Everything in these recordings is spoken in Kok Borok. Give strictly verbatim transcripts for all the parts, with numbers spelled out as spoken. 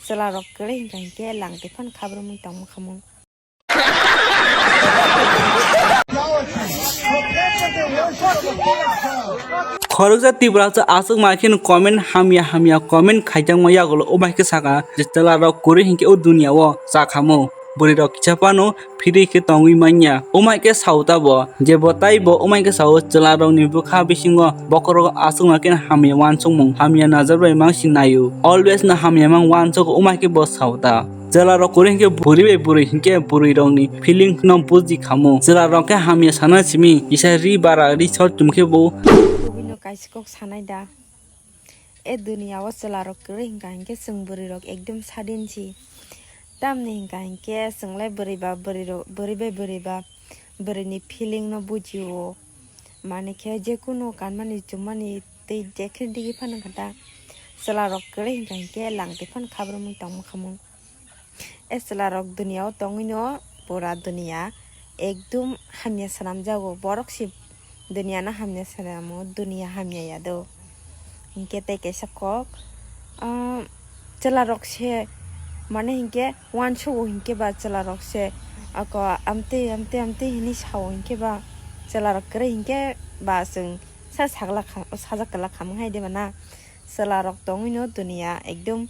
Chwla rok kwrwi hwnkha hinkhe langtwi phano khabrumwi tongma khamung. Khoroksa Tiprasa aswk ma kheno comment hamya hamya comment khaijakma yagulo, o bai khe saka je chwla rok kwrwi hinkhe o duniya o cha khamo. Bwrwi rok kisa phano phiri khe tongwi manya. Umai khe sao tabo, je bo taibo umai khe sao chwla rokni bwkha bisingo bokhorok aswk ma khe hamya uansukmung, hamya nazar bai mangsi naio. Always no hamya mang uansuk umai khe bo sao ta. Chwla rok kwrwi hinkhe bwrwi bai bwrwi hinkhe bwrwi rokni feeling no buji khamo. Chwla rok khe hamya sana simi kisa ri bara ri sor chum khe bo. Kubui no kaisa kok sanai da. E duniya o chwla rok kwrwi hwnkha hinkhe chwng bwrwi rok ekdum sadin si. Tamni hwnkha hinkhe chwng lai bwrwi ba bwrwi rok, bwrwi bai bwrwi ba bwrwi ni feeling no bujio. Mani khe je kunu kanmani chumani tei je khe digi phano kha ta chwla rok kwrwi hwnkha hinkhe langtwi phano khabrumwi tongma khamung. E chwla rok duniya o tongwi no pura duniya ekdum hamya swnamjago. Borok se duniya no hamya swnamo, duniya hamya ya do. Hinkhe tei kaisa kok, ah, chwla rok se mane hinkhe uansugo hinkhe ba chwla rok se ako amtwi amtwi amtwi hinwi sao hinkhe ba chwla rok kwrwi hinkhe ba chwng sa sagla kha-, sajak kwlak khamung hai de ba na. Chwla rok tongwi no duniya ekdum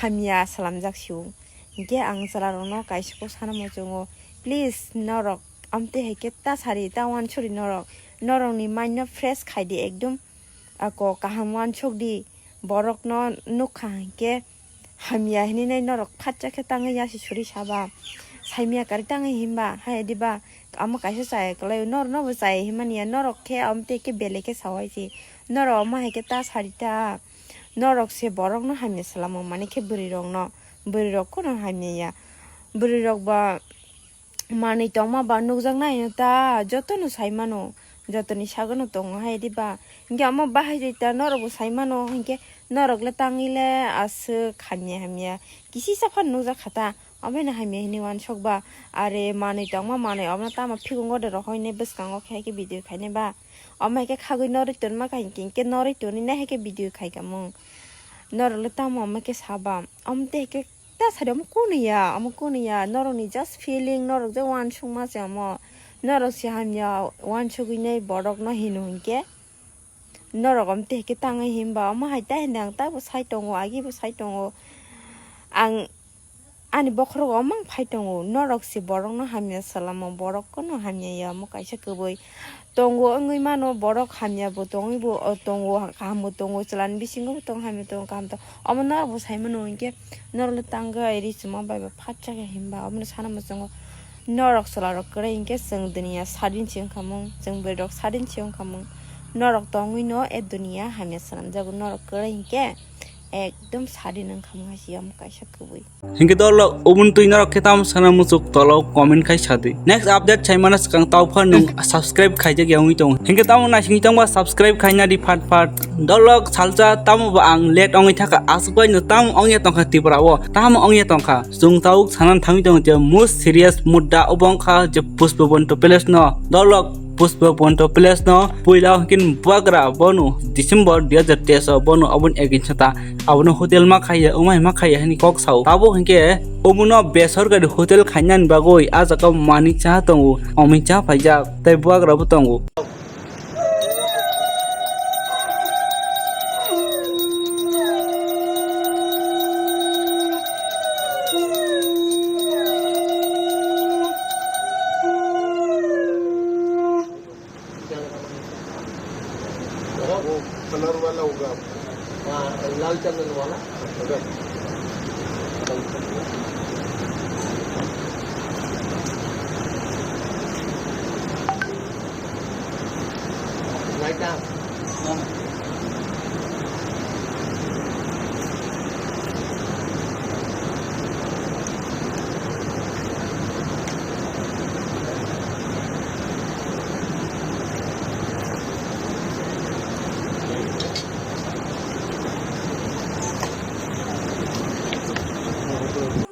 hamya swnamjak sio. Hinkhe ang chwla rokno kaisa kok sana muchungo, please norok amtwi hai khe ta sari ta uansuri norok, norokni mind no fresh khai di ekdum ako kaham uansuk di. Borok no nukha hinkhe hamya hinwi nai norok khatcha khe tangwi yasi suri saba, saimya kari tangwi hinba hai diba. Amo kaisa chaya kwlai norok no bo chaya hinmani ya, norok khe amtwi khe belai khe sawai se norok omo hai khe ta sari ta. Norok se borok no hamya salamo mani khe bwrwi rok no, bwrwi rok kono hamya ya. Bwrwi rok ba manwi tongma ba nukjak nai no ta joto no sai mano, joto ni sago no tongo hai diba. Hinkhe omo bahai jai ta norok bo sai mano hinkhe norok le tangwi le aswk hamya hamya kisisa phano nukjak kha ta. Omo no hamya hinwi uansuk ba are manwi tongma manwi omo no tamo phikungo de rohoi ne bwskango khe hai khe video khainai ba. Omo hai khe khagwi norwi tonma kha hinkhe, hinkhe norwi tonwi nai hai khe video khai kamung. Norok le tamo omo khe saba. Omo tei hai khe ta sari omo kunu ya, omo kunu ya. Norok ni just feeling, norok je uansukma se omo. Norok se hamya uansugwi nai borok no hino hinkhe. Norok omo tei hai khe tangwi hinba omo hai ta hinwi ang ta bo sai tongo, agi bo sai tongo. Ang Ani bokhorogo omang phai tongo, norok se borokno hamya salamo, borok kono hamya ya omo kaisa kwbwi tongo wngwi mano, borok hamya bo tongwi bo, o, tongo, kaham bo tongo, chwlani bisingo bo tongo, hamya tongo, kaham tongo, omo norok bo sai mano hinkhe norokno tangwi ri chuma bai bo phatsa khe hinba omono sana muchungo norok chwla rok kwrwi hinkhe chwng duniya sadin se wngkha mung, chwng bwrwi rok sadin se wngkha mung, norok tongwi no e duniya hamya swnamjago, norok kwrwi hinkhe ekdom sadin wngkha mung hai se omo kaisa kwbwi. Hinkhe dolo ubun twi norok khe tamo sana muchuk tolo comment khai sadi. Next update sai mana swkang tau phano nwng subscribe khaijak ya wngwi tongo. Hinkhe tamo naisingwi tongba subscribe khaina di phat phat. Dolo salsa tamo ba ang late wngwi thaka aswk bai no tamo wngya tongkha Tripura o. Tamo wngya tongkha. Chwng tau sanan thangwi tongo je most serious mudda obo wngkha je Pushpa Bonto Palace no. Dolo Pushpa Bonto Palace no puila hwnkhe bubagra bono December dui hajar teis o bono aboni against o ta abono hotel ma khaiya, wngmai ma khaiya hwnwi kok sao. Tabuk hwnkhe omono besorkari hotel khainani bagwi ah jaga manwi cha tongo, omwi cha phaijak tei bubagra bo tongo. वो कलर वाला होगा आपका। हाँ, लाल चंदन वाला। रायता।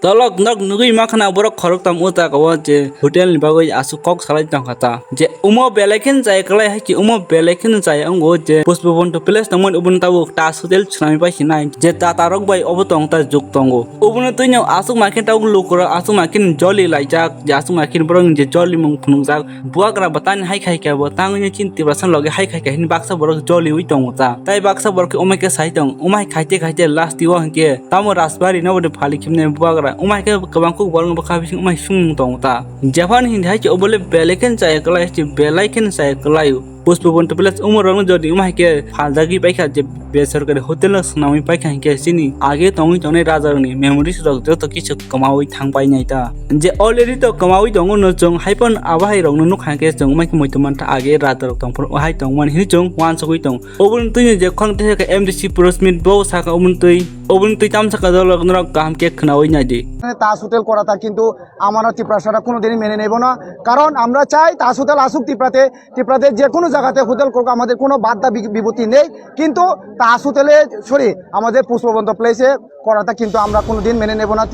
Dolok nok nugui makhana borok khoroktham o jaga o je hotel ni bagwi aswk kok salai tongkha ta. Je omo belai kheno chaya kwlai hai khe omo belai kheno chaya wngo je Pushpabanta Palace tongmani obono tabuk Taj Hotel swnamwi paikhe nai je tatarok bai obo tong ta juk tongo. Obono twino aswk ma khe tabuk lukurok aswk ma khe joli laijak je aswk ma khe borok je joli mung phunukjak. Bubagra bo tani hai khai khe bo tangwi chini Tiprasa loge hai khai khe hini baksa borok joliwi tongo ta. Tai baksa borok khe omai khe sai tong, omai khaite khaite last o hinkhe tamo Rajbari no bo phali khimne bubagra omai khe kwbang kuk borok bwkha bising omai sung tongo ta. Jephani hindi hai khe obole belai khe chaya kwlai, belai khe chaya kwlai. Pushpabanta Palace umorok no jodi omai khe phaljagwi paikha je besorkari hotel no swnamwi paikha hinkhe chini age tongwi tongnai rajarokni memories rok joto kisu kwmawi thang painai ta. Je already to kwmawi tongo no chwng hai phano abo hai rokno nukha hinkhe chwng mai khe muitu mantha age rajarok tong phuru hai tongmani hinwi chwng uansugwi tongo. Oboni twino je khorang teisa khe M D C Prosmit bo saka oboni twi, oboni twi tamsa ka dolok norok kaham khe khwnawi naidi. তাজ হোটেল করাটা কিন্তু আমরা ত্রিপ্রাসারা কোনোদিনই মেনে নেব না। কারণ আমরা চাই তাজ হোটেল আসুক ত্রিপুরাতে, ত্রিপুরাতে যে কোনো জায়গাতে হোটেল করুক, আমাদের কোনো বাধা বি-, বিপত্তি নেই। কিন্তু তাজ হোটেলে, সরি, আমাদের পুষ্পবন্ত প্লেসে করাটা কিন্তু আমরা কোনোদিন মেনে নেব না।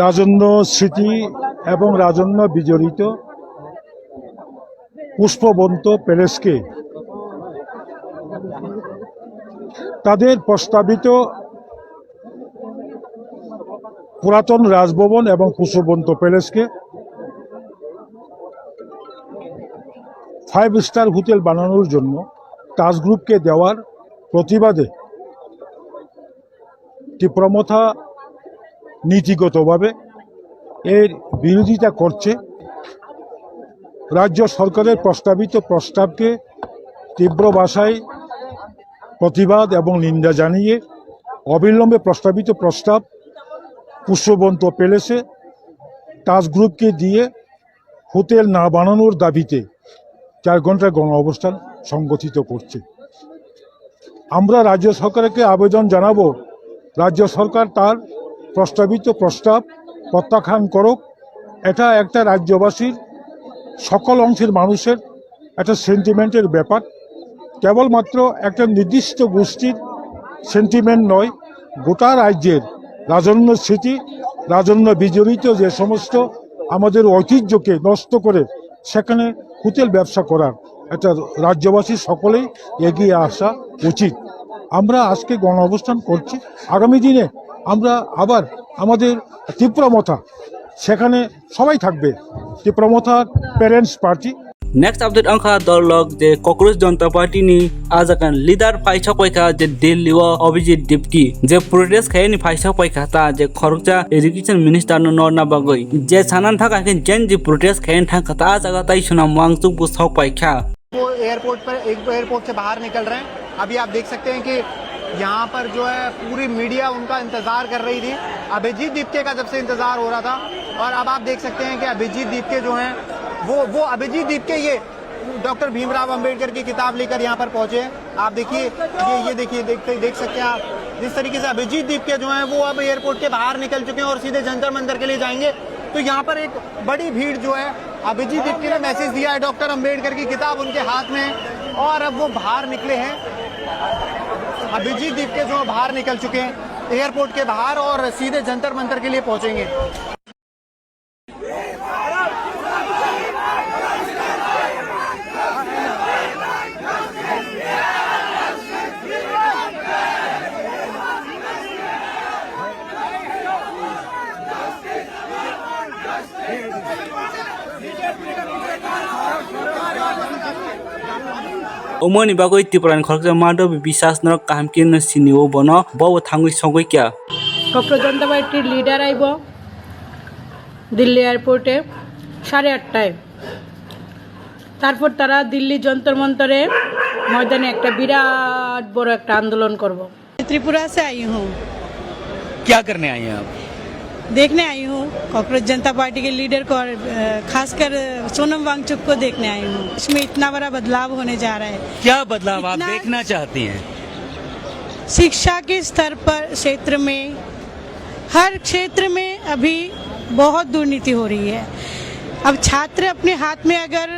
রাজন্য স্মৃতি এবং রাজন্য বিজড়িত পুষ্পবন্ত প্যালেসকে তাদের প্রস্তাবিত পুরাতন রাজভবন এবং পুষ্পবন্ত প্যালেসকে ফাইভ স্টার হোটেল বানানোর জন্য তাজ গ্রুপকে দেওয়ার প্রতিবাদে ত্রিপুরা মথা নীতিগতভাবে এর বিরোধিতা করছে। রাজ্য সরকারের প্রস্তাবিত প্রস্তাবকে তীব্র ভাষায় প্রতিবাদ এবং নিন্দা জানিয়ে অবিলম্বে প্রস্তাবিত প্রস্তাব পুষ্পবন্ত প্যালেসে তাজ গ্রুপকে দিয়ে হোটেল না বানানোর দাবিতে চার ঘন্টার গণ অবস্থান সংগঠিত করছে। আমরা রাজ্য সরকারকে আবেদন জানাবো, রাজ্য সরকার তার প্রস্তাবিত প্রস্তাব প্রত্যাখ্যান করুক। এটা একটা রাজ্যবাসীর, সকল অংশের মানুষের একটা সেন্টিমেন্টের ব্যাপার। কেবলমাত্র একটা নির্দিষ্ট গোষ্ঠীর সেন্টিমেন্ট নয়, গোটা রাজ্যের রাজন্য স্মৃতি, রাজন্য বিজড়িত যে সমস্ত আমাদের ঐতিহ্যকে নষ্ট করে সেখানে হোটেল ব্যবসা করার একটা রাজ্যবাসী সকলেই এগিয়ে আসা উচিত। আমরা আজকে গণ অবস্থান করছি, আগামী দিনে আমরা আবার আমাদের ত্রিপুরা মথা সেখানে সবাই থাকবে, ত্রিপুরা মথার parents party. Next update wngkha dolok je Cockroach Jonta Party ni ajakan leader phai sok paikha je Delhi o Abhijit Dipki je protest khaiyani phai sok paikha ta je khoroksa education minister no norna bagwi je sanan thaka khe Gen Z protest khaiyani thangkha ta ajaga tai Sonam Wangchuk bo sok paikha. वो एयरपोर्ट पर, एक एयरपोर्ट से बाहर निकल रहे हैं। अभी आप देख सकते हैं कि यहाँ पर जो है पूरी मीडिया उनका इंतजार कर रही थी। अभिजीत दीपके का जब से इंतजार हो रहा था और अब आप देख सकते हैं कि अभिजीत दीपके जो हैं वो, वो अभिजीत दीपके ये डॉक्टर भीमराव अंबेडकर की किताब लेकर यहाँ पर पहुँचे हैं। आप देखिए, ये, ये देखिए, देखते, देख सकते हैं आप जिस तरीके से अभिजीत दीपके जो हैं वो अब एयरपोर्ट के बाहर निकल चुके हैं और सीधे जंतर मंतर के लिए जाएंगे। तो यहाँ पर एक बड़ी भीड़ जो है, अभिजीत दीपके ने मैसेज दिया है, डॉक्टर अंबेडकर की किताब उनके हाथ में है और अब वो बाहर निकले हैं। अभिजीत दीपके जो बाहर निकल चुके हैं एयरपोर्ट के बाहर और सीधे जंतर मंतर के लिए पहुंचेंगे। Omoni bagwi Tripura ni khoroksa Madhabi Biswas norok kaham khe no sini o bono, bo bo thangwi sogwi kya. Cox's Bazar জনতা পার্টির লিডার আইব দিল্লি এয়ারপোর্টে সাড়ে আটটায়। তারপর তারা দিল্লি যন্তর মন্তরে ময়দানে একটা বিরাট বড় একটা আন্দোলন করব। त्रिपुरा से आई हूँ। क्या करने आई हैं आप? देखने आई हूँ कॉकरोच जनता पार्टी के लीडर को और, अ, खासकर सोनम वांगचुक को देखने आई हूँ। इसमें इतना बड़ा बदलाव होने जा रहा है। क्या बदलाव आप इतना देखना चाहती हैं? शिक्षा के स्तर पर, क्षेत्र में, हर क्षेत्र में अभी बहुत दुर्नीति हो रही है। अब छात्र अपने हाथ में अगर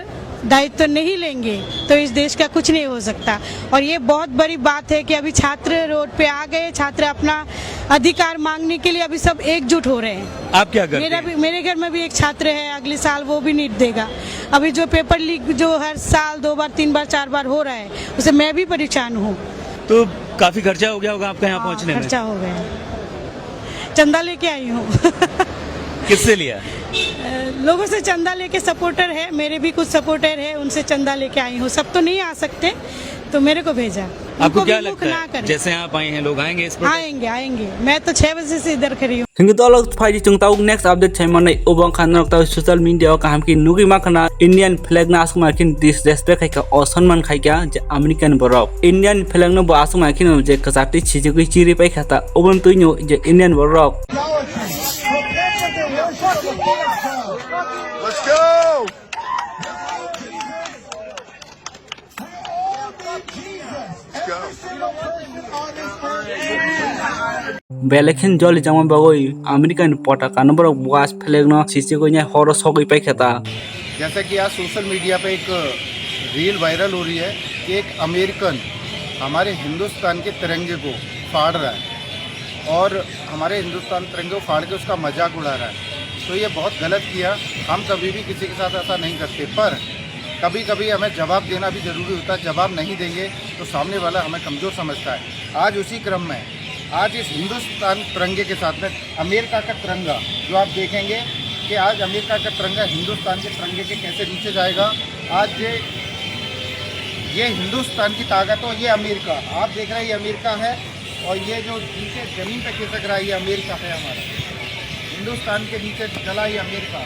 दायित्व नहीं लेंगे तो इस देश का कुछ नहीं हो सकता। और ये बहुत बड़ी बात है कि अभी छात्र रोड पे आ गए, छात्र अपना अधिकार मांगने के लिए अभी सब एकजुट हो रहे हैं। आप क्या करते मेरा हैं? भी, मेरे घर में भी एक छात्र है, अगले साल वो भी नीट देगा। अभी जो पेपर लीक जो हर साल दो बार, तीन बार, चार बार हो रहा है, उसे मैं भी परेशान हूँ। तो काफी खर्चा हो गया होगा आपका यहाँ हाँ, पहुँचने में? खर्चा हो गया। चंदा लेके आई हूँ। किससे लिया? अ, लोगों से चंदा लेके, सपोर्टर है, मेरे भी कुछ सपोर्टर है, उनसे चंदा लेके आई हूँ। सब तो नहीं आ सकते, तो मेरे को भेजा। आपको उनको क्या भी मुख लगता ना है, करें। जैसे आप आई हैं, लोग आएंगे इस प्रोटेस्ट? आएंगे, आएंगे। मैं तो छह बजे से इधर खड़ी हूँ। Hingke dolo phaidi chwng tabuk next update sai manai, obo wngkha norok tabuk social media o kaham khe nugui mankha na Indian flag no aswk ma khe disrespect khaikha, osonman khaikha je American borok. Indian flag no bo aswk ma khe no je kwchar twi sijigwi chiri paikha ta, oboni twino je Indian borok. Let's go! Belai khe joli jangma bagwi American potaka no borok was flag no sisik oi horo sogwi paikha ta. जैसा कि आज social media पे एक reel viral हो रही है कि एक अमेरिकन हमारे हिंदुस्तान के तिरंगे को फाड़ रहा है और हमारे हिंदुस्तान तिरंगे को फाड़ के उसका मजाक उड़ा रहा है, तो ये बहुत गलत किया। हम कभी भी किसी के साथ ऐसा नहीं करते, पर कभी कभी हमें जवाब देना भी ज़रूरी होता है। जवाब नहीं देंगे तो सामने वाला हमें कमज़ोर समझता है। आज उसी क्रम में आज इस हिंदुस्तान तिरंगे के साथ में अमेरिका का तिरंगा, जो आप देखेंगे कि आज अमेरिका का तिरंगा हिंदुस्तान के तिरंगे के कैसे नीचे जाएगा। आज ये ये हिंदुस्तान की ताकत हो, ये अमेरिका, आप देख रहे हैं, ये अमेरिका है। और ये जो नीचे जमीन पे खिसक रहा है, ये अमेरिका है हमारा। हिंदुस्तान के नीचे चला ये अमेरिका।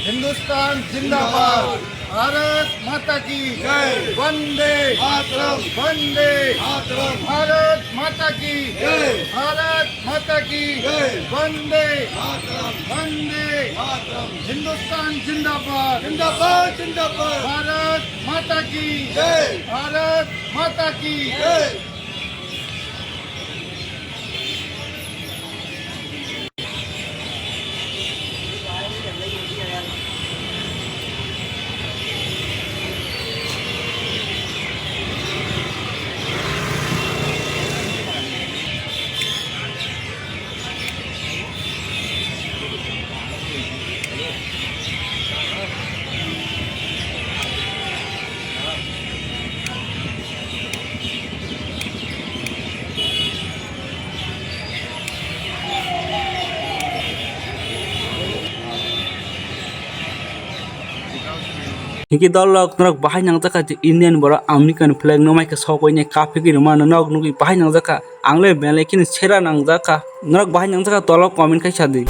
हिंदुस्तान जिंदाबाद। भारत माता की जय। वंदे मातरम। वंदे मातरम। भारत माता की जय। भारत माता की जय। वंदे मातरम। वंदे मातरम। हिंदुस्तान जिंदाबाद। जिंदाबाद, जिंदाबाद। भारत माता की जय। भारत माता की जय। Hingke dol rok norok bahai nangjakha je Indian borok American flag no maikhe sokoi nai kaphigwi rwmano norok nugwi bahai nangjakha. Ang le belai kheno sera nangjakha. Norok bahai nangjakha, tolo comment khai sa di.